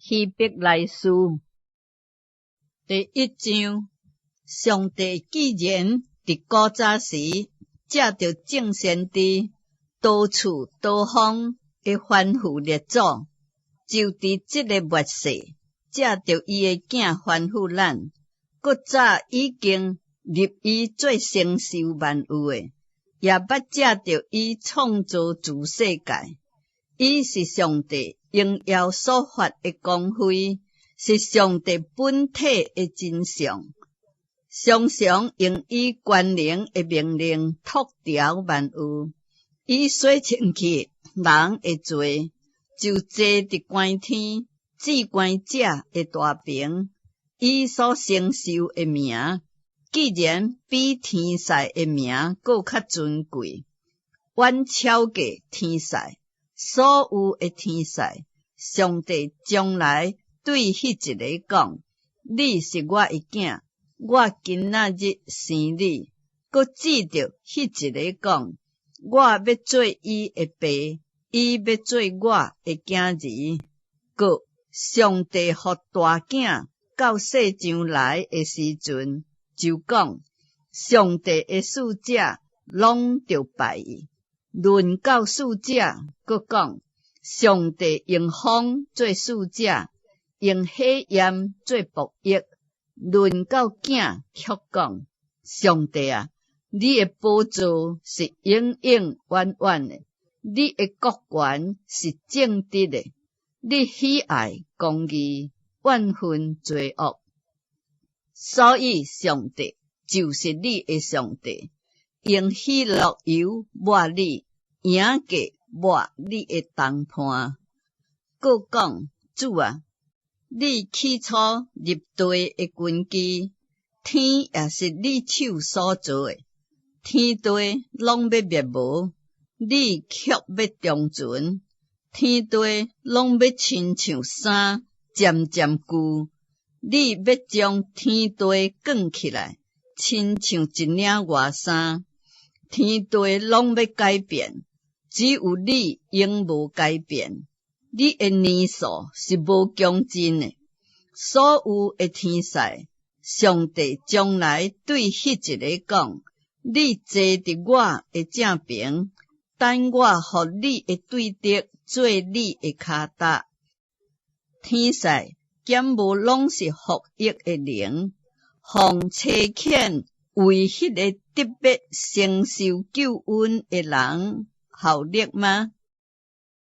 希伯來書第一章，上帝既然佇古早時，藉著眾先知多次多方的吩咐列祖，就佇這个末世，藉著伊的囝吩咐咱，閣早已經立伊做承受萬有的，也捌藉著伊創造諸世界。伊是上帝榮耀所發的光輝，是上帝本體的真相，常常用伊權能的命令托牢萬有。伊洗清去人的罪，就坐佇觀天至懸者的大爿。伊所承受的名，既然比天使的名閣較尊貴，遠超過天使。所有的天使，上帝將來對彼一个講：你是我的囝，我今仔日生你。閣指著彼一个講：我欲做伊的爸，伊欲做我的囝兒。閣上帝予大囝到世上來的時陣，就講：上帝的使者攏著拜伊。論到使者，閣講：上帝用風做使者，用火焰做僕役。論到囝，卻講：上帝啊，你的寶座是永永遠遠的，你的國權是正直的，你喜愛公義，怨恨罪惡。所以上帝就是你的上帝，用喜樂油抹你，贏過抹你的同伴。閣講：主啊，你起初立地的根基，天也是你手所造的，天地攏欲滅無，你卻欲長存；天地攏欲親像衫漸漸舊，你欲將天地捲起來，親像一領外衫。天地攏欲改變，只有你永無改變。你的年數是無窮盡的。所有的天使，上帝將來對彼一个講：你坐佇我的正爿，等我予你的對敵做你的跤踏。天使敢無攏是服役的靈，奉差遣為彼个得欲承受救恩的人效力嗎？